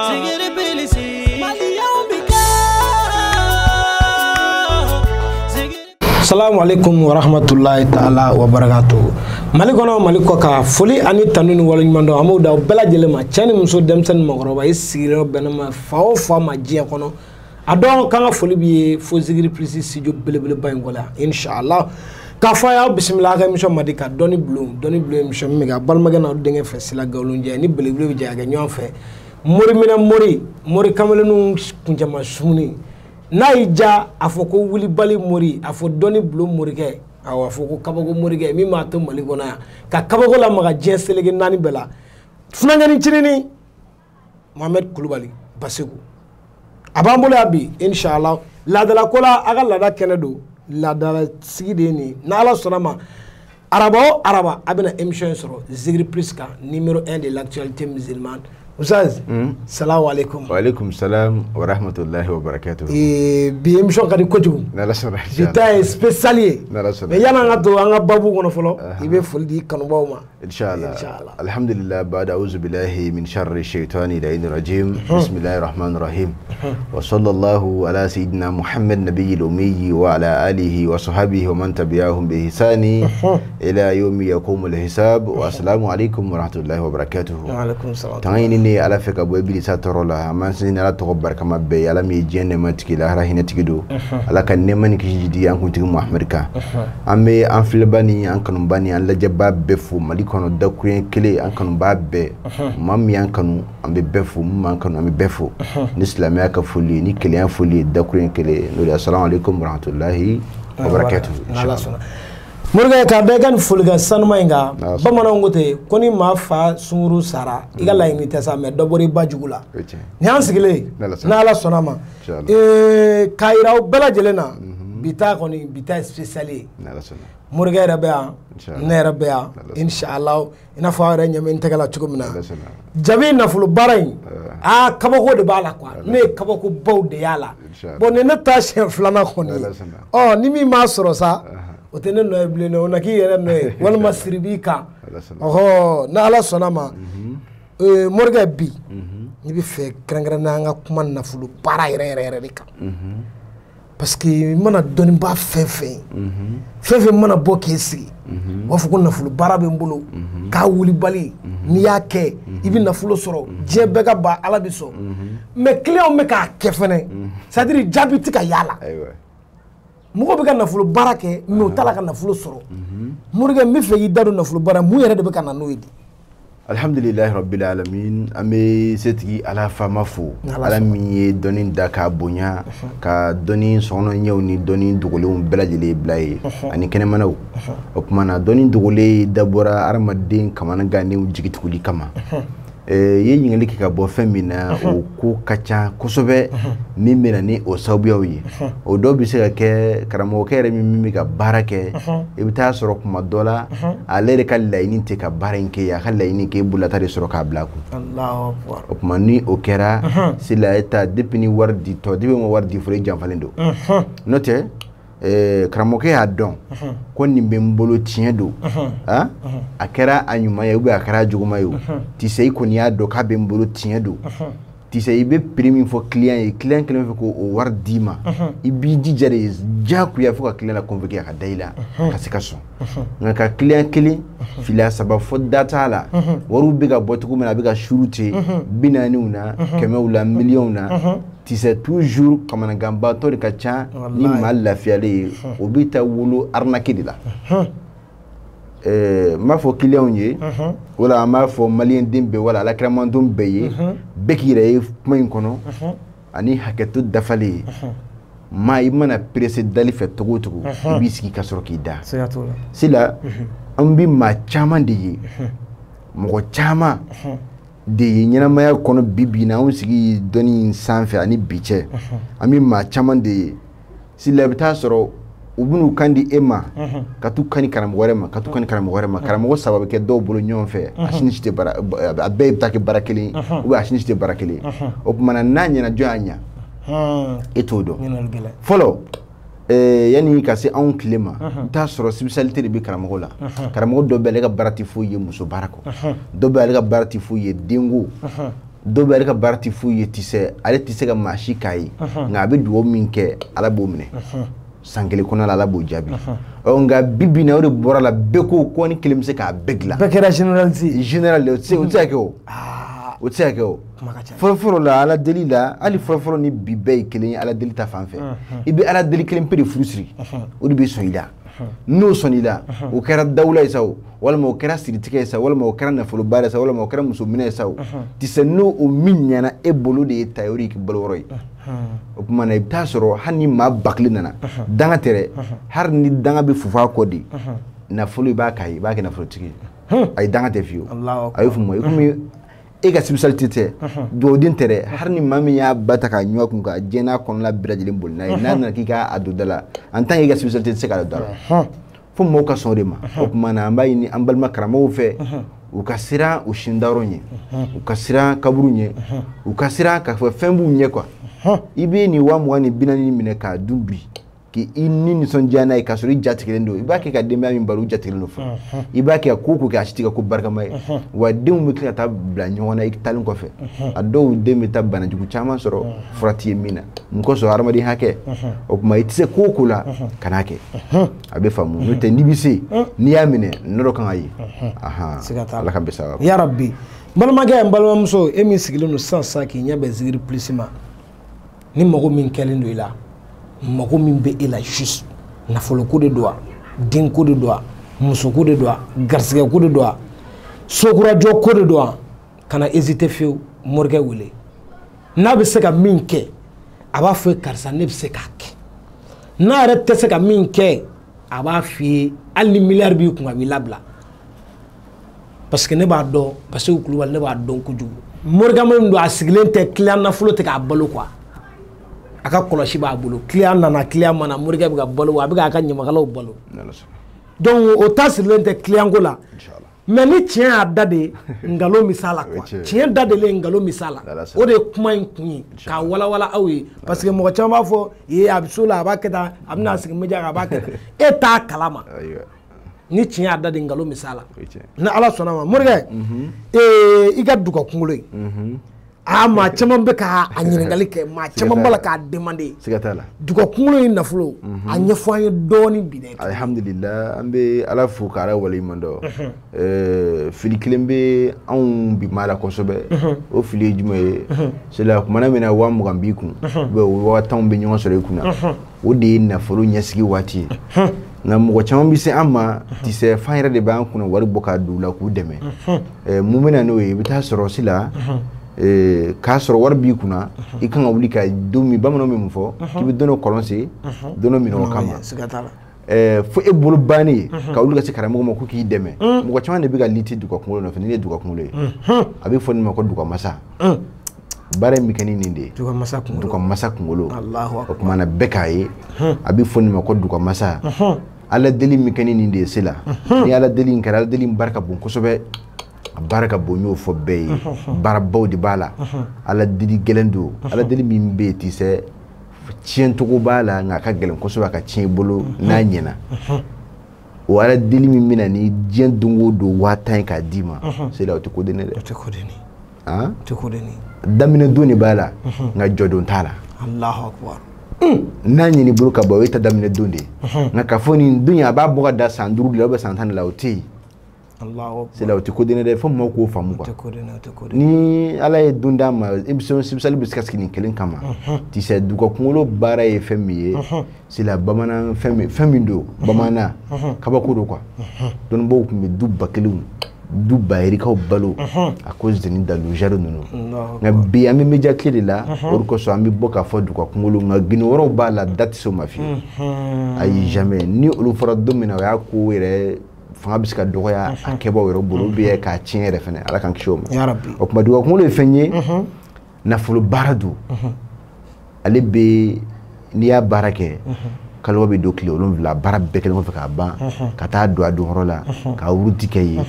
Zigiri bilisi Maliyaw bi ka Salamu alaikum wa rahmatullahi ta'ala wa barakatuh. Mali kɔnɔ, Mali kɔ kan, foli ani tanu ni waleɲuman dɔn, an b'o da bɛɛ lajɛlen ma, cɛ ni muso, denmisɛnnin, mɔgɔkɔrɔba, i sigilen bɛn ma fa o fa ma diɲɛ kɔnɔ, a dɔn k'an ka foli b'i ye fo Zigiri Plus studio belebeleba in kɔnɔ yan, inshallah. K'a fɔ a y'aw bisimila a ka émission mandi ka dɔnni bulon, dɔnni bulon émission min bɛ kɛ a balimakɛ n'aw denkɛ fɛ, Sila Gawulunjɛ ni belebele bɛ jɛ ka kɛ ɲɔgɔn fɛ. Mori minɛ mori, mori kamalenninw kuncɛma sumuni n'a y'i ja, a fɔ ko wulibali mori, a fɔ dɔnni bulon morikɛ, awɔ, a fɔ ko kabako morikɛ min b'a to Mali kɔnɔ yan ka kabako lamaga diɲɛ seleke naani bɛɛ la. Funankɛnin cinini Mohamed Kulubali Baseku a b'an bolo yan bi, inshallah. Laadala ko la, a ka laada kɛnɛ don, laadala sigi de ye nin ye. N'Ala sɔnna ma, araba o araba, a bɛna émission in sɔrɔ Zigiri Plus kan, numéro 1 de l'actualité musulmane. Oustaz, salamu alaikum. Wa alaikum salam wa rahmatullahi wa barakatuh. Bi émission ka di kojugu. N'Ala sɔnna. Bi ta ye spécial ye. N'Ala sɔnna. Mais yan'an ka don an ka babu kɔnɔ fɔlɔ, i bɛ foli di kanubaw ma. Inshallah. Inshallah. Alhamdulillah, ba'da a'udhu billahi min sharri shaytani la'in rajim. Bismillahir rahmanir rahim. Wa sallallahu ala sayyidina Muhammad nabiyil ummi wa ala alihi wa sahbihi wa man tabi'ahum bi ihsani ila yawmi yaqumul hisab. Wa assalamu alaikum wa rahmatullahi wa barakatuh. Wa alaikum salam. Tanga ɲini ne Ala fɛ ka bɔ ibilisa tɔɔrɔ la, an b'an sinsin Ala tɔgɔ barikama bɛɛ ye, Ala min ye diɲɛ nɛɛma tigi, lahara hinɛ tigi don. Ala ka nɛɛma ni kisi jidi an kuntigi Muhamadu kan. An bɛ an filɛba ni an kanuba ni an lajɛba bɛɛ fo Mali kɔnɔ, dakuruɲɛ kelen, an kanuba bɛɛ. Maa min y'an kanu, an bɛ bɛɛ fo, min m'an kanu, an bɛ bɛɛ fo. Ni silamɛya ka foli ye, ni kelenya foli ye, dakuruɲɛ kelen, n'o de ye assalamu alaikum wa rahmatullahi wa barakatuh. N'Ala sɔnna. Morikɛ, k'a da i ka nin folikan sanuma in kan, bamananw ko ten ko ni maa fa sunkuru sara, i ka laɲini tɛ sa, mɛ dɔ bɔra i ba jugu la. O ye tiɲɛ. Nin y'an sigilen, N'Ala sɔnna. n'Ala sɔnna ma. Inshallah. K'a yira aw bɛɛ lajɛlen na, bi ta kɔni, bi ta ye spécial ye. N'Ala sɔnna. Morikɛ yɛrɛ bɛ yan, Inshallah. ne yɛrɛ bɛ yan, N'Ala sɔnna. inshallah, i n'a fɔ aw yɛrɛ ɲɛ bɛ n tɛgɛ la cogo min na. N'Ala sɔnna. Jabi nafolo baara in, aa, kabako de b'a la quoi, ne ye kabakobaw de y'a la. Inshallah. Bon, nin ne ta siɲɛ filanan kɔni ye. N'Ala sɔnna. Ɔ, ni min m'a sɔrɔ sa, o tɛ ne nɔ ye bilen dɛ, o na k'i yɛrɛ nɔ ye walima siri b'i kan. Ala sɔnna. Ɔhɔ, n'Ala sɔnna ma. Morikɛ, bi ne bɛ fɛ kɛrɛnkɛrɛnnenya an ka kuma nafolo baara yɛrɛ yɛrɛ yɛrɛ de kan, parce que i mana dɔnniba fɛn fɛn ye, fɛn fɛn mana bɔ k'e sigi, u b'a fɔ ko nafolo baara bɛ n bolo, k'a wulibali, n'i y'a kɛ i bɛ nafolo sɔrɔ, diɲɛ bɛɛ ka ban, Ala bɛ sɔn. Mais client bɛ k'a kɛ fɛnɛ, c'est à dire jaabi tɛ ka y'a la. Ayiwa. Mɔgɔw bɛ ka nafolo baara kɛ, mais u t'a la ka nafolo sɔrɔ. Morikɛ, n bɛ fɛ k'i da don nafolo baara, mun yɛrɛ de bɛ ka na n'o ye di? Alhamdulilahi rabbil alamin, an bɛ setigi Ala faama fo, Ala Ala sɔnna. min ye dɔnni da k'a bonya, ka dɔnni sɔngɔnɔ ɲɛw ni dɔnni dogolenw bɛɛ lajɛlen bila ye ani kɛnɛmanaw. O tuma na, dɔnni dogolen dabɔra hadamaden kamanaganenw jigi tuguli kama. I ye ɲininkali kɛ ka bɔ fɛn min na, o ko ka ca kosɛbɛ min bɛ na ni o sababuyaw ye. O dɔw bɛ se ka kɛ karamɔgɔkɛ yɛrɛ min bɛ ka baara kɛ, i bɛ taa sɔrɔ kuma dɔ la, ale yɛrɛ ka laɲini tɛ ka baara in kɛ, a ka laɲini kɛ e bololata de sɔrɔ k'a bila a kun. Allahu akbar. O tuma ni o kɛra sila, e ta depuis ni wari di tɔ, depuis ma wari di fɔlɔ, i janfalen don. N'o tɛ, karamɔgɔkɛ y'a dɔn ko nin bɛ n bolo, tiɲɛ don, a kɛra a ɲuman ye ou bien a kɛra a juguman ye, o tisɛ i kɔni y'a dɔn k'a bɛ n bolo, tiɲɛ don. Tisɛ i bɛ prix min fɔ client ye, client kɛlen fɛ k'o wari d'i ma, i b'i jija de diyagoya fo ka client la convoquer a ka da i la ka se ka sɔn. Nka ka client kelen fila saba fɔ, da t'a la, wariw bɛ ka bɔ cogo min na, a bɛ ka surute bi naaniw na, kɛmɛw la, miliyɔnw na, tisɛ toujours kamanaganbatɔ de ka ca ni Wallahi. maa lafiyalen ye, o bɛ taa wolo arnaque de la. N b'a fɔ clientw ye, wala an b'a fɔ maliyɛn den bɛɛ, wala alakiramanton bɛɛ ye, bɛɛ k'i yɛrɛ ye kuma in kɔnɔ ani hakɛto dafalen ye. Maa i mana pressé dali fɛ cogo o cogo, i b'i sigi ka sɔrɔ k'i da. Siga t'o la. Sila, an bɛ maa caman de ye, mɔgɔ caman de ye ɲɛnamaya kɔnɔ bi bi in na, anw sigi dɔnni in sanfɛ ani bi cɛ, an bɛ maa caman de ye. Sila, i bɛ taa sɔrɔ u bɛn'u kan di e ma, ka t'u kan di karamɔgɔ wɛrɛ ma, ka t'u kan di karamɔgɔ wɛrɛ ma. Karamɔgɔ saba bɛ kɛ dɔw bolo ɲɔgɔn fɛ, a si ni si tɛ baara, a bɛɛ bɛ taa kɛ baara kelen ye, ou bien a si ni si tɛ baara kelen ye. O tuma na, n'a ɲɛna, jɔn y'a ɲa, e t'o dɔn. Ɲininkali gɛlɛn. Fɔlɔ, yanni ka se anw tile ma, i t'a sɔrɔ spécialité de bɛ karamɔgɔ la. Karamɔgɔ dɔ bɛ, ale ka baara tɛ foyi ye muso baara kɔ, dɔ bɛ, ale ka baara tɛ foyi ye denko. Dɔw bɛ ale ka baara tɛ foyi ye tisɛ ale tɛ se ka maa si k'a ye nka a bɛ dugawu min kɛ Ala b'o minɛ san kelen kɔnɔna la Ala b'o jaabi ɔ nka bi bi in na o de bɔra la bɛɛ ko ni kelen bɛ se k'a bɛɛ dilan bɛɛ kɛra généraliste ye général o tɛ se ka kɛ o o tɛ se ka kɛ o fɔlɔfɔlɔ la Ala deli la hali fɔlɔfɔlɔ ni bi bɛɛ ye kelen ye Ala deli ta fan fɛ i bɛ Ala deli kelen pe de furu siri o de bɛ sɔn i la n'o sɔnni la o kɛra dawula ye sa o walima o kɛra siritigɛ ye sa walima o kɛra nafoloba ye sa walima o kɛra musominɛ ye sa o tisɛ n'o o min ɲɛna e bolo de ye ta ye o de y'i balo yɔrɔ ye o tuma na i bɛ taa sɔrɔ hali ni maa 1000 nana danga tɛ dɛ hali ni danga bɛ fufa a kɔ de nafolo i b'a k'a ye i b'a kɛ nafolotigi ye ayi danga tɛ fiyewu a y'o faamu i komi e ka spécialité tɛ dugawuden tɛ dɛ hali ni maa min y'a ba ta k'a ɲun kun ka diɲɛ n'a kɔnɔna bɛɛ lajɛlen boli n'a ye n'a nana k'i k'a don da la en tant que e ka spécialité tɛ se k'a don da la fo mɔgɔw ka sɔn o de ma o tuma na an b'a ɲini an balima karamɔgɔw fɛ u ka siran u sindayɔrɔ ɲɛ u ka siran kaburu ɲɛ u ka siran k'a fɔ fɛn b'u ɲɛ quoi i bɛ nin 20 ni 40 minɛ k'a dun bi k'i ni nisɔndiya n'a ye k'a sɔrɔ i jatigɛlen don i b'a kɛ ka denbaya min balo u jatigɛlen don fɔlɔ i b'a kɛ ka ko o ko kɛ a si tɛ ka ko barikama ye wa denw bɛ tila ka taa bila ɲɔgɔn na i taalen kɔfɛ a dɔw den bɛ taa banajugu caman sɔrɔ fura tɛ ye min na mun kosɔn hadamaden hakɛ o tuma i tɛ se ko o ko la kan'a kɛ a bɛ faamu n'o tɛ n'i bɛ se n'i y'a minɛ nɔrɔ kan ka ye Ala k'an bɛn sababa yarabi n balimakɛ n balimamuso e min sigilen don sisan sisan k'i ɲɛ bɛn Zikiri Plus ma ni mago min kɛlen don i la mago min bɛ e la juste nafoloko de don wa denko de don wa musoko de don wa garisɛgɛko de don wa sokurajɔ ko de don wa kana hésiter fiyewu morikɛ wele n'a bɛ se ka min kɛ a b'a fɔ ye karisa ne bɛ se k'a kɛ n'a yɛrɛ tɛ se ka min kɛ a b'a f'i ye hali ni miliyari b'i kun a b'i labila parce que ne b'a dɔn Basiru Kulubali ne b'a dɔn kojugu morikɛ min don a sigilen tɛ client nafolo tɛ k'a balo quoi a ka kɔlɔsi b'a bolo client nana client mana morikɛ bɛ ka balo a bɛ k'a ka ɲamakalaw balo donc o ta sirilen tɛ client ko la mais ni tiɲɛ y'a da de nkalon bɛ s'a la quoi tiɲɛ da delen nkalon bɛ s'a la o de ye kuma in kun ye k'a walawala aw ye parce que mɔgɔ caman b'a fɔ ee a bɛ so la a b'a kɛ tan a bɛna sigi média kan a b'a kɛ tan e t'a kalama ni tiɲɛ y'a da de nkalon bɛ s'a la ni Ala sɔnna ma morikɛ i ka duga kunkolo ye ah maa caman bɛ k'a ɲininkali kɛ maa caman b'a la k'a demander siga t'a la duga kunkolo in nafolo a ɲɛfɔ an ye dɔɔni bi dɛ alhamdulillah an bɛ Ala fo ka Ala waleɲuman dɔn fili kelen bɛ anw bi maa la kosɛbɛ o fili ye jumɛn ye c'est la kumana min na 20 b'i kun ou bien 10 bɛ ɲɔgɔn sɔrɔ i kunna o de ye nafolo ɲɛsigi waati ye nka mɔgɔ caman bɛ se an ma tisɛ fan yɛrɛ de b'an kunna wari bɔ k'a don u la k'u dɛmɛ mun bɛ na n'o ye i bɛ taa sɔrɔ sisan k'a sɔrɔ wari b'i kunna i kan ka wuli ka don min bamananw bɛ mun fɔ k'i bɛ don dɔ kɔlɔn sen don dɔ minɔgɔ kama fo e bolo bannen ka wuli ka se karamɔgɔ ma ko k'i dɛmɛ mɔgɔ caman de bɛ ka liti duga kunkolo nɔfɛ ni ne ye duga kunkolo ye a bɛ fɔ nin ma ko duga masa baara in bɛ kɛ ni nin de ye duga masa kunkolo duga masa kunkolo o tuma na bɛɛ k'a ye a bɛ fɔ nin ma ko duga masa Ala deli min kɛ ni nin de ye se la ni Ala deli in kɛra Ala deli in barika bon kosɛbɛ a baara ka bon n y'o fɔ bɛɛ ye baarabaw de b'a la Ala deli gɛlɛn don Ala deli min bɛ yen tisɛ tiɲɛcogo b'a la nka a ka gɛlɛn kosɛbɛ a ka tiɲɛ i bolo n'a ɲɛna o Ala deli min bɛ na ni diɲɛ don o don 10,000 ye k'a d'i ma c'est là o tɛ ko den ye dɛ o tɛ ko den ye o tɛ ko den ye daminɛ don de b'a la nka jɔdon t'a la Alahu akubar n'a ɲin'i bolo ka ban o ye ta daminɛ don de ye nka k'a fɔ nin don in a b'a bɔ ka da san 5 de la ou bien san 10 de la o tɛ yen c'est là o tɛ ko den ye dɛ fo mɔgɔw k'o faamu quoi ni Ala ye don d'a ma émission spéciale bɛ se ka sigi nin kelen kama tisɛ duga kunkolo baara ye fɛn min ye c'est la bamanan fɛn min don bamanan kabako don quoi dɔnnibaw tun bɛ du 1000 du 2000 balo à cause de nin dalu jaro ninnu nka bi an bɛ média tile de la o de kosɔn an bɛ bɔ k'a fɔ duga kunkolo nka gindo wɛrɛw b'a la da tɛ se o ma fiyewu ayi jamais ni olu fɔra don min na o y'a ko yɛrɛ fanga bɛ se ka dɔgɔya a kɛbaaw yɛrɛ bolo ou bien k'a tiɲɛ yɛrɛ fɛnɛ Ala k'an kisi o ma o tuma duga kunkolo ye fɛn ye nafolo baara don ale bɛ n'i y'a baara kɛ kalo bɛ don tile 7 baara bɛɛ kɛlen kɔfɛ k'a ban ka taa don a donyɔrɔ la ka wuruti kɛ yen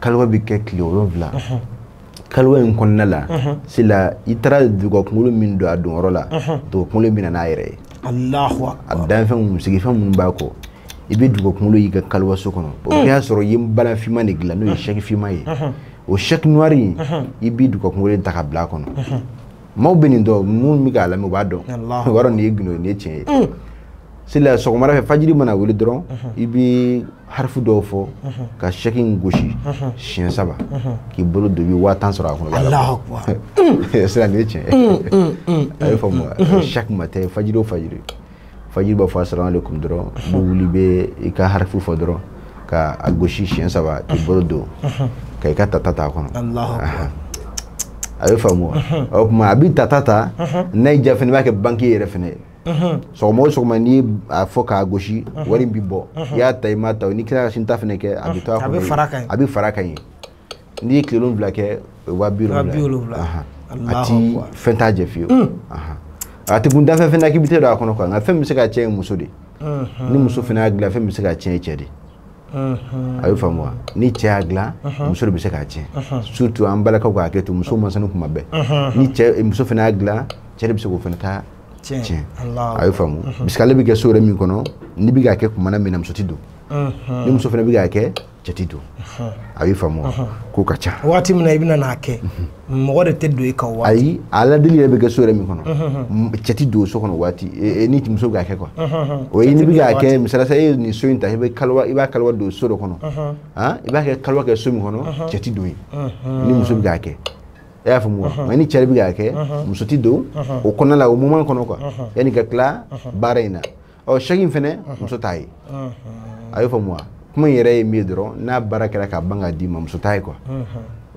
kalo bɛ kɛ tile 7 kalo in kɔnɔna la c'est la i taara duga kunkolo min don a donyɔrɔ la duga kunkolo bɛ na n'a yɛrɛ ye Alahu akubar a danfɛnw sigifɛn minnu b'a kɔ i bɛ duga kunkolo y'i ka kaliwaso kɔnɔ o y'a sɔrɔ i ye balan finman de dilan n'o ye sɛki finman ye O chèque noir in, i b'i duga kunkolo ta ka bila a kɔnɔ. Maaw bɛ nin dɔn, minnu bɛ k'a lamɛn u b'a dɔn. U b'a dɔn nin ye gundo ye, nin ye tiɲɛ ye. Sila sɔgɔmada fɛ fajiri mana wuli dɔrɔn, i bɛ harifu dɔw fɔ ka chèque in gosi siɲɛ 3 k'i bolo don, i bɛ 10 000 sɔrɔ a kɔnɔ. Allahu akbar. Sila nin ye tiɲɛ ye. A ye faamu wa? Chaque matin, fajiri o fajiri, fajiri b'a fɔ asalamu aleykum dɔrɔn, i bɛ wuli i bɛ i ka harifu fɔ dɔrɔn ka a gosi siɲɛ 3 k'i bolo don ka i ka tata ta a kɔnɔ. Allahu akbar. A bɛ faamu wa? O tuma a bɛ tata ta, n'a y'i diya fɛnɛ i b'a kɛ banque yɛrɛ fɛnɛ ye. Sɔgɔma o sɔgɔma n'i ye a fɔ k'a gosi, wari in bɛ bɔ. I y'a ta i m'a ta, n'i tilala ka sini ta fɛnɛ kɛ, a bɛ to a kɔnɔ. A bɛ fara kan yen. A bɛ fara kan yen. N'i ye tile 7 kɛ, o ye 70 000 ye. A ti fɛn t'a jɛ fiyewu. A tɛ kun danfɛn fɛn na k'i bɛ t'i don a kɔnɔ quoi, nka fɛn min bɛ se ka tiɲɛ ye muso de. Ni muso fɛnɛ y'a dilan, fɛn min bɛ se ka tiɲɛ ye cɛ de. A bɛ faamu wa? Ni cɛ y'a dilan, muso de bɛ se k'a tiɲɛ. Surtout an balakaw k'a hakɛ to, muso man sanu kuma bɛɛ. Ni cɛ muso fɛnɛ y'a dilan, cɛ de bɛ se k'o fɛnɛ ta tiɲɛ. A bɛ faamu. Parce que ale bɛ kɛ so yɛrɛ min kɔnɔ, n'i bɛ k'a kɛ kumana min na, muso tɛ don. Ni muso fɛnɛ bɛ k'a kɛ, cɛ tɛ don. A bɛ faamu wa? Ko ka ca. Waati min na i bɛna n'a kɛ, mɔgɔ de tɛ don i kan waati. Ayi, a ladili yɛrɛ bɛ kɛ so yɛrɛ min kɔnɔ, cɛ tɛ don so kɔnɔ waati ni muso bɛ k'a kɛ quoi. O ye n'i bɛ k'a kɛ, misali la, e ye nin so in ta, i bɛ kaliwa, i b'a kaliwa don so dɔ kɔnɔ. I b'a kɛ kaliwa kɛ so min kɔnɔ, cɛ tɛ don yen. Ni muso bɛ k'a kɛ. E y'a faamu wa? Nka ni cɛ bɛ k'a kɛ, muso tɛ don o kɔnɔna la, o moment kɔnɔ quoi. Yanni ka tila baara in na. Ɔ chèque in fɛnɛ, muso t'a ye. A y'o faamu wa? Kuma in yɛrɛ ye min ye dɔrɔn, n'a baara kɛra k'a ban k'a d'i ma, muso t'a ye quoi.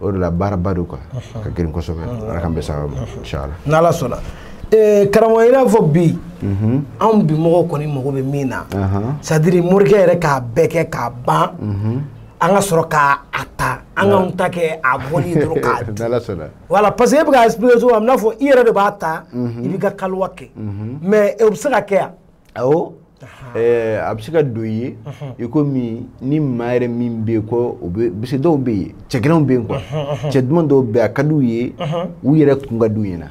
O de la baaraba don quoi, ka girin kosɛbɛ. Ala k'an bɛn sababa ma, inchallah. N'Ala sɔnna. Karamɔgɔ, i n'a fɔ bi, anw bi mɔgɔw kɔni mago bɛ min na, c'est à dire morikɛ yɛrɛ k'a bɛɛ kɛ k'a ban, an ka sɔrɔ k'a ta, an k'anw ta kɛ a bɔli ye dɔrɔn k'a dun. N'Ala sɔnna. Voilà, parce que e bɛ k'a expliquer cogo min, a bɛ n'a fɔ i yɛrɛ de b'a ta, i b'i ka kaliwa kɛ. Mais o bɛ se ka kɛ yan? Awɔ. A bɛ se ka don i ye i komi ni maa yɛrɛ min bɛ yen ko o bɛ, parce que dɔw bɛ yen, cɛ gɛlɛnw bɛ yen quoi. Cɛ duman dɔw bɛ yen, a ka d'u ye, u yɛrɛ kun ka d'u ɲɛna,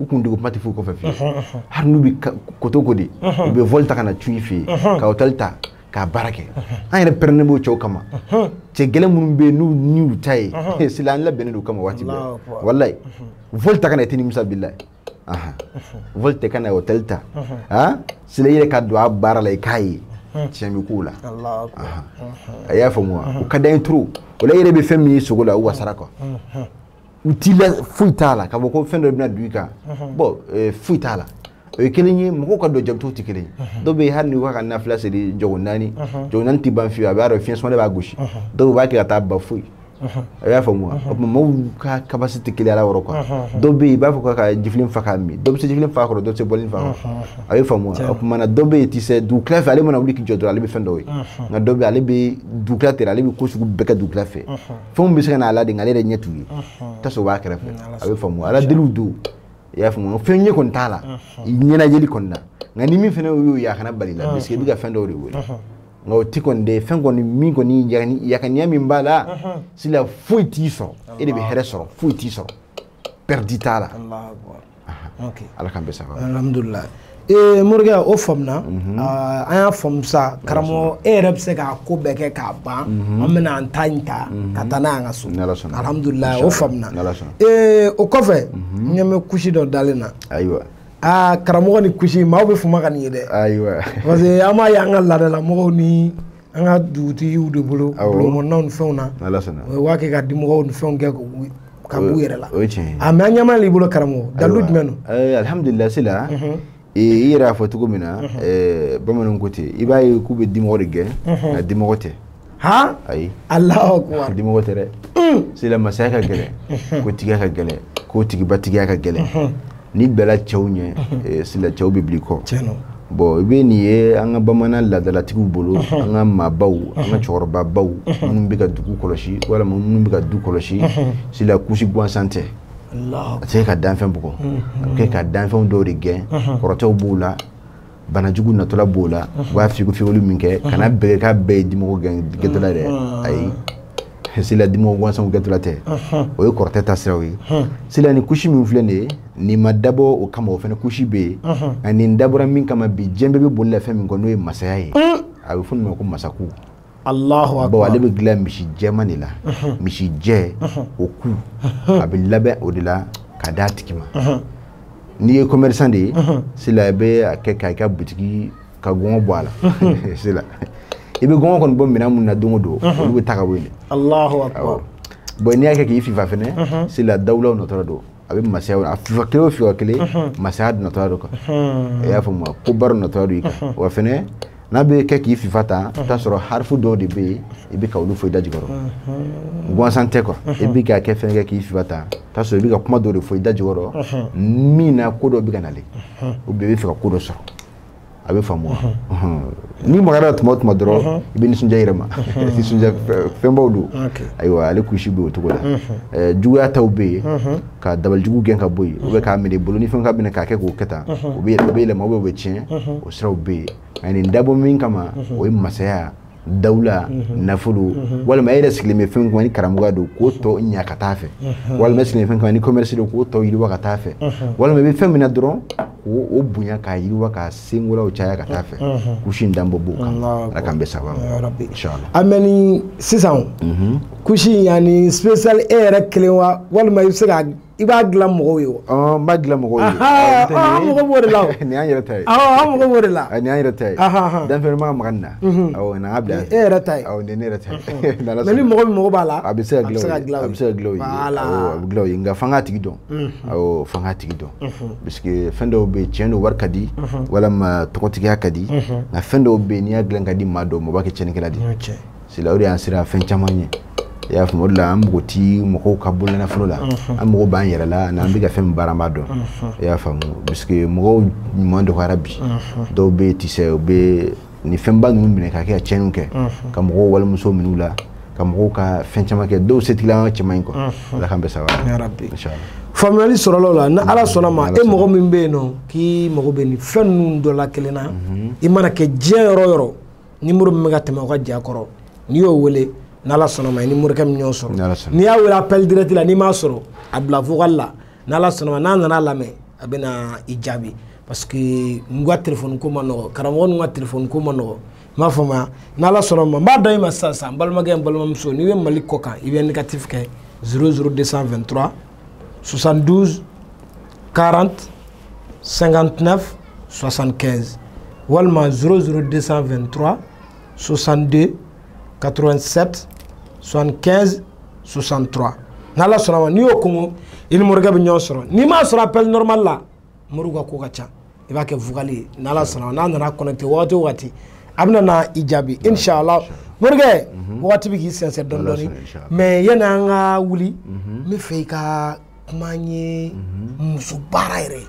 u kun dogo kuma tɛ f'u kɔfɛ fiyewu. Hali n'u bɛ koto ko de, u bɛ vol ta ka na cun i fɛ yen, ka hôtel ta k'a baara kɛ. An yɛrɛ pɛrɛnnen b'o cɛw kama. Cɛ gɛlɛn minnu bɛ yen n'u ni y'u ta ye, sila an labɛnnen don u kama waati bɛɛ. Walayi, vol ta ka na i tɛ nimisa bilayi. Vol tɛ ka na hôtel ta, sila i yɛrɛ ka don a baara la i k'a ye tiɲɛ bɛ k'o la. A y'a faamu wa? O ka d'an ye trop. O la i yɛrɛ bɛ fɛn min ye sogo la, o wasara quoi. U t'i la, foyi t'a la k'a fɔ ko fɛn dɔ bɛna don i kan. Bon, foyi t'a la. O ye kelen ye, mɔgɔw ka don jabutow tɛ kelen ye. Dɔw bɛ yen, hali n'i ko ka nafila seli jago 4, jago 4 tɛ ban fiyewu, a b'a dɔn fiɲɛ sumalen b'a gosi. Dɔw b'a kɛ ka taa ba foyi. A y'a faamu wa? O tuma maaw ka capacité tɛ kelen ala yɔrɔ quoi. Dɔw bɛ yen, i b'a fɔ ka jifilen fa k'a min, dɔw bɛ se jifilen fa kɔrɔ, dɔw bɛ se bɔlini fa kɔrɔ. A bɛ faamu wa? O tuma na dɔw bɛ yen, ti se dugukila fɛ, ale mana wuli k'i jɔ dɔrɔn, ale bɛ fɛn dɔw ye. Nka dɔw bɛ yen, ale bɛ dugukila tɛrɛ, ale bɛ ko sugu bɛɛ kɛ dugukila fɛ. Fɛnw bɛ se ka na a la de, nka ale yɛrɛ ɲɛ t'u ye. I t'a sɔrɔ o b'a kɛrɛfɛ. A bɛ faamu wa? Ala deliw don. I y'a faamu wa? Fɛn ɲɛ kɔni t'a la, i ɲɛnajɛli kɔni na. Nka ni min fɛnɛ y'o ye, a kana bali la, parce que i bɛ ka fɛn dɔw de wele. Nka o ti kɔni de fɛn kɔni min kɔni yakaniya min b'a la, sila foyi t'i sɔrɔ, e de bɛ hɛrɛ sɔrɔ, foyi t'i sɔrɔ, perdi t'a la. Ala k'an bɛɛ sababa. Alhamdulilayi. Morikɛ, o faamuna, an y'a faamu sa. Karamɔgɔ, e yɛrɛ bɛ se k'a ko bɛɛ kɛ k'a ban, an bɛna an ta in ta ka taa n'a y'an ka so. Alhamdulilayi, o faamuna. O kɔfɛ, n ɲɛ bɛ kusi dɔ dalen na. Ayiwa. Aa, karamɔgɔ, ni kusi maaw bɛ fama ka nin ye dɛ. Ayiwa. Parce que an b'a ye an ka laadala mɔgɔw ni an ka dugutigiw de bolo, bulonkɔnɔnaw ni fɛnw na. O b'a kɛ ka dimɔgɔw ni fɛnw kɛ ka b'u yɛrɛ la. O ye tiɲɛ ye. A mais an ɲɛ b'a i bolo karamɔgɔ, dalilu jumɛn don? Alhamdulilayi, sila i yɛrɛ y'a fɔ cogo min na, bamananw ko ten, i b'a ye k'u bɛ dimɔgɔ de gɛn, nka dimɔgɔ tɛ. Han? Ayi. Alahu akubar. Dimɔgɔ tɛ dɛ. Sila masaya ka gɛlɛn, kotigiya ka gɛlɛn, kotigibatigiya ka gɛlɛn. Ni bɛla cɛw ɲɛ, sila cɛw bɛ bila i kɔ. Bon, i bɛ nin ye an ka bamanan laadalatigiw bolo, an ka maabaw, an ka cɛkɔrɔbabaw minnu bɛ ka dugu kɔlɔsi walima minnu bɛ ka du kɔlɔsi, sila kusi gansan tɛ. A tɛ se ka danfɛn bugɔ, a bɛ kɛ ka danfɛnw dɔw de gɛn. Kɔrɔtɛw b'o la, banajugu natɔla b'o la, u b'a fiyegu fiyeguli min kɛ, kana bɛɛ k'a bɛɛ ye dimɔgɔ gɛntɔla dɛ. Ayi, sila dimɔgɔ gansanw gɛntɔla tɛ, o ye kɔrɔtɛ ta siraw ye. Sila ni kusi min filɛ nin ye, nin ma dabɔ o kama, o fana kusi bɛ yen, nka nin dabɔra min kama bi, diɲɛ bɛɛ bɛ boli la fɛn min kɔ, n'o ye masaya ye. A bɛ fɔ nin ma ko masaku. Allahu akbar. Bon, ale bɛ dilan misi jɛman de la. Misi jɛ o ku a bɛ labɛn o de la ka d'a tigi ma. N'i ye commerçant de ye, c'est là i bɛ a kɛ k'a ka boutique ka gɔngɔ bɔ a la. C'est là i bɛ gɔngɔ kɔni bɔ minɛn mun na don o don, olu bɛ taa ka bɔ yen de. Allahu akbar. Bon, n'i y'a kɛ k'i fifa fɛnɛ, c'est là dawulaw natɔla don, a bɛ masaya a fifa kelen o fifa kelen, masaya natɔla don quoi. I y'a faamu wa? Ko baara natɔla don i kan. Wa fɛnɛ n'a bɛ kɛ k'i fifa tan, i bɛ t'a sɔrɔ harifu dɔw de bɛ yen, i bɛ ka olu fɔ i da jukɔrɔ. Gansan tɛ quoi. I bɛ ka kɛ fɛn kɛ k'i fifa tan, i bɛ t'a sɔrɔ i bɛ ka kuma dɔw de fɔ i da jukɔrɔ min na ko dɔ bɛ ka nalen, ou bien i bɛ fɛ ka ko dɔ sɔrɔ. A bɛ faamu wa? N'i magara tuma o tuma dɔrɔn, i bɛ nisɔndiya i yɛrɛ ma. Nisɔndiya fɛnbaw don. Ayiwa, ale kusi bɛ o cogo la. Juguya taw bɛ yen, ka dabalijugu gɛn ka bɔ yen, ou bien k'a minɛ i bolo ni fɛn ka minɛ k'a kɛ k'o kɛ tan, o bɛ yɛlɛma ou bien o bɛ tiɲɛ, o siraw bɛ yen. Nka nin dabɔ min kama, o ye masaya, dawula, nafolo, walima e yɛrɛ sigilen bɛ fɛn kama ni karamɔgɔya don k'o tɔ ɲa ka taa fɛ, walima e sigilen bɛ fɛn kama ni commerce don k'o tɔ yiriwa ka taa fɛ, walima i bɛ fɛn min na dɔrɔn k'o bonya k'a yiriwa k'a senkolaw caya ka taa fɛ. Kusi in danbɔ b'o kan. Ala k'an bɛn sababa ma. Inchallah. A mɛ ni sisan kusi yanni spécial e yɛrɛ kelen wa, walima i bɛ se ka i b'a dilan mɔgɔw ye wa? N b'a dilan mɔgɔw ye. An mago b'o de la o. Nin y'an yɛrɛ ta ye. Awɔ, an mago b'o de la. Nin y'an yɛrɛ ta ye. Danfɛn ma maga nin na. Awɔ, nin y'a bila. E yɛrɛ ta ye. Awɔ, nin ye ne yɛrɛ ta ye. Mais ni mɔgɔ min mago b'a la, a bɛ se ka dilan o ye. A bɛ se ka dilan o ye. Voilà. Awɔ, a bɛ dilan o ye. Nka f'an k'a tigi dɔn. Awɔ, f'an k'a tigi dɔn. Parce que fɛn dɔw bɛ yen, tiɲɛ don, wari ka di, walima tɔgɔtigiya ka di, nka fɛn dɔw bɛ yen, n'i y'a dilan ka di maa dɔw ma, o b'a kɛ tiɲɛnikɛla de ye. C'est là o de y'an sera fɛn caman ɲɛ. I y'a faamu? O de la an mago ti mɔgɔw ka bolonafolo la, an mago b'an yɛrɛ la, ani an bɛ ka fɛn min baara an b'a dɔn. I y'a faamu? Parce que mɔgɔw ɲuman dɔgɔyara bi. Dɔw bɛ yen tisɛ, u bɛ nin fɛnba ninnu minɛ ka kɛ ka tiɲɛniw kɛ, ka mɔgɔw walimuso minɛ u la, ka mɔgɔw ka fɛn caman kɛ, dɔw setigila an cɛman in quoi. Ala k'an bɛn sababa ma. Ya Rabbi. Inchallah. Faamuyali sɔrɔla o la. Ni Ala sɔnna ma, e mɔgɔ min bɛ yen nɔ k'i mago bɛ nin fɛn ninnu dɔ la kelen na, i mana kɛ diɲɛ yɔrɔ o yɔrɔ, nimoro min bɛ ka tɛmɛ aw ka ja kɔrɔ, n'i y'o wele, n'Ala sɔnna ma, i ni morikɛ min ɲɔgɔn sɔrɔ. N'i y'a wele appel direct la, n'i m'a sɔrɔ, a bila vocal la. N'Ala sɔnna ma, n'a nana lamɛn, a bɛ na i jaabi. Parce que n ka téléphone ko ma nɔgɔ, karamɔgɔ ninnu ka téléphone ko ma nɔgɔ. N b'a faamuya? N'Ala sɔnna ma, n b'a da i ma sisan sisan. N balimakɛ, n balimamuso, n'i bɛ Mali kɔ kan, i bɛ indicatif kɛ 00223 72 40 59 75, walima 00223 62 87 75 63. N'Ala sɔnna ma, n'i y'o kɔngɔ, i ni morikɛ bɛ ɲɔgɔn sɔrɔ. N'i m'a sɔrɔ appel normal la, moriw ka ko ka ca, i b'a kɛ vocal ye. N'Ala sɔnna ma, n'a nana connecté wagati o wagati, a bɛna na i jaabi inshallah. Morikɛ, wagati bɛ k'i sɛnsɛn dɔɔni dɔɔni, mais yanni an ka wuli, n bɛ fɛ i ka kuma an ye muso baara yɛrɛ ye.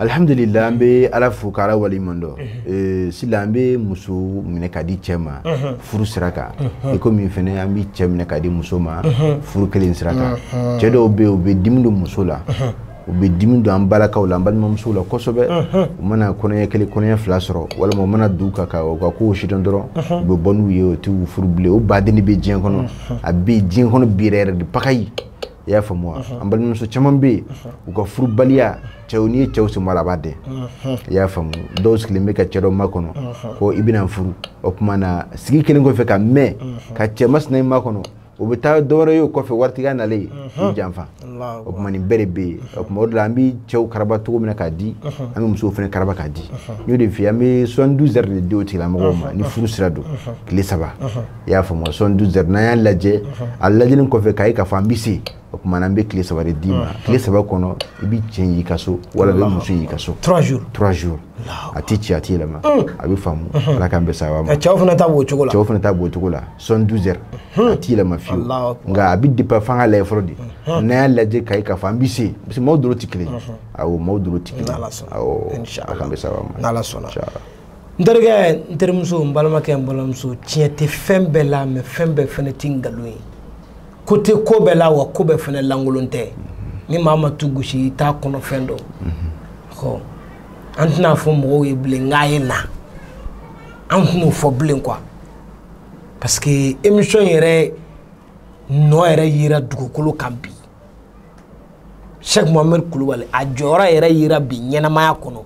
Alhamdulillah, an bɛ Ala fo k'Ala waleɲuman dɔn. Sisan an bɛ muso minɛ ka di cɛ ma furu sira kan, i komi fɛnɛ an bɛ cɛ minɛ ka di muso ma furu kelen sira kan. Cɛ dɔw bɛ yen, u bɛ dimi don muso la, u bɛ dimi don an balakaw la, an balimamusow la kosɛbɛ. U mana kɔnɔɲɛ kelen, kɔnɔɲɛ fila sɔrɔ, walima u mana du ka u ka kow sidɔn dɔrɔn, u bɛ bɔ n'u ye, u t'u furu bilen. O baden de bɛ diɲɛ kɔnɔ, a bɛ diɲɛ kɔnɔ bi yɛrɛ yɛrɛ de pakayi. I y'a faamu wa? An balimamuso caman bɛ yen, u ka furubaliya, cɛw, n'i ye cɛw sen bɔ a la, a b'a dɛn. I y'a faamu? Dɔw sigilen bɛ ka cɛ dɔ makɔnɔ ko i bɛna n furu, o tuma na sigi kelen kɔfɛ ka mɛn ka cɛ masina in makɔnɔ, o bɛ taa dɔwɛrɛ ye o kɔfɛ, waritigiya nalen i janfa. O tuma nin bɛɛ de bɛ yen. O tuma o de la an bɛ cɛw karaba cogo min na k'a di, an bɛ musow fana karaba k'a di. N y'o de f'i ye, an bɛ 72 heures de di o tigilamɔgɔw ma ni furu sira don, tile 3. I y'a faamu? 72 heures, n'an y'a lajɛ, a lajɛlen kɔfɛ k'a ye k'a fɔ an bɛ se, o tuma na an bɛ tile 3 de d'i ma. Tile 3 kɔnɔ, i bɛ cɛ y'i ka so, wala i bɛ muso y'i ka so. 3 jours. 3 jours. A tɛ ci, a tɛ yɛlɛma. A bɛ faamu. Ala k'an bɛn sababa ma. Cɛw fana ta b'o cogo la. Cɛw fana ta b'o cogo la. 72 heures. A tɛ yɛlɛma fiyewu. Nka a bɛ dépend f'an k'a lajɛ fɔlɔ de. N'an y'a lajɛ k'a ye k'a fɔ an bɛ se, parce que maaw dɔrɔn tɛ kelen ye. Awɔ, maaw dɔrɔn tɛ kelen ye. Awɔ, Ala k'an bɛn sababa ma. N'Ala sɔnna. N terikɛ, n terimuso, n balimakɛ, n balimamuso, tiɲɛ tɛ fɛn bɛɛ la, mais fɛn bɛɛ fana tɛ nkalon ye. Ko tɛ ko bɛɛ la, wa ko bɛɛ fana lankolon tɛ. Ni maa ma tu gosi, i t'a kɔnɔ fɛn dɔn. An tɛna fɔ mɔgɔw ye bilen k'a ye na, an tɛn'o fɔ bilen quoi, parce que émission yɛrɛ nɔ yɛrɛ yera dugukolo kan bi. Cheikh Mohamed Coulibaly a jɔyɔrɔ yɛrɛ yera bi ɲɛnamaya kɔnɔ.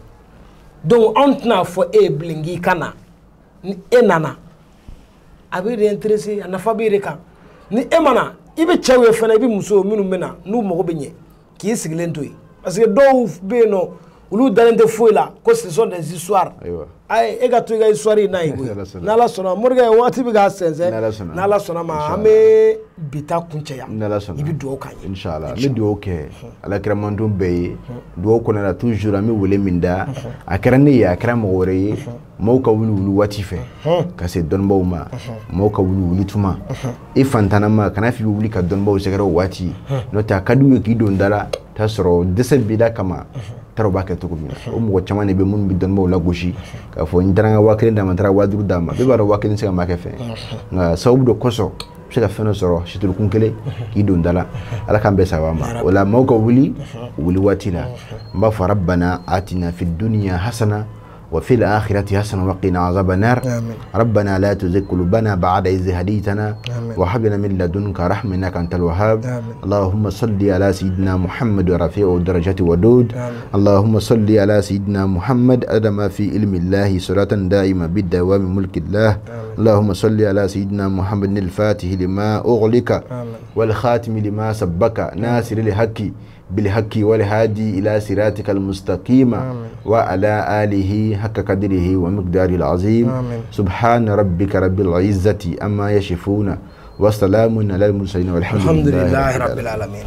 Donc anw tɛna fɔ e ye bilen k'i ka na. Ni e nana, A bɛ de intéressé, a nafa b'e de kan. Ni e ma na, i bɛ cɛw ye fana, i bɛ musow minnu bɛ na n'u mago bɛ ɲɛ k'i sigilen to yen, parce que dɔw bɛ yen nɔ, olu dalen tɛ foyi la, ko ce sont des histoires. Ayi, e ka to i ka histoire in n'a ye koyi. N'Ala sɔnna, Morikɛ, waati bɛ k'a sɛnsɛn. N'Ala sɔnna ma, an bɛ bi ta kuncɛ yan. I bɛ dugawu k'an ye. Inshallah, n bɛ dugawu kɛ Alakiramanton bɛɛ ye. Dugawu kɔnɔna la, toujours an bɛ wele min da, a kɛra ne ye, a kɛra mɔgɔ wɛrɛ ye, maaw ka wuli wuli waati fɛ ka se dɔnnibaw ma, maaw ka wuli wuli tuma. I fantanama, kana f'i bɛ wuli ka dɔnnibaw sɛgɛrɛ o waati, n'o tɛ a ka d'u ye k'i don da la, t'a sɔrɔ dɛsɛ b'i la kama, t'a dɔn u b'a kɛ cogo min na. O mɔgɔ caman de bɛ minnu bɛ dɔnnibaw lagosi k'a fɔ n taara n ka 5000 d'a ma, n taara 5000 d'a ma. Bɛɛ b'a dɔn 5000 tɛ se ka maa kɛ fɛn ye, nka sababu dɔ kosɔn i bɛ se ka fɛn dɔ sɔrɔ siturukun kelen k'i don da la. Ala k'an bɛɛ sababa ma. O la, maaw ka wuli wuli waati la. N b'a fɔ rabbana atina fi dunya hasana وفي الآخرة حسنة وقنا عذاب النار. ربنا لا تزغ قلوبنا بعد إذ هديتنا وهب لنا من لدنك رحمة إنك أنت الوهاب. اللهم صل على سيدنا محمد رفيع الدرجات ودود. اللهم صل على سيدنا محمد أدم في علم الله صلاة دائمة بالدوام ملك الله. اللهم صل على سيدنا محمد الفاتح لما أغلق والخاتم لما سبق ناصر الحق بالحق والهادي إلى صراطك المستقيم وعلى آله حق قدره ومقداره العظيم. سبحان ربك رب العزة أما يشفون وسلام على المرسلين والحمد لله رب العالمين.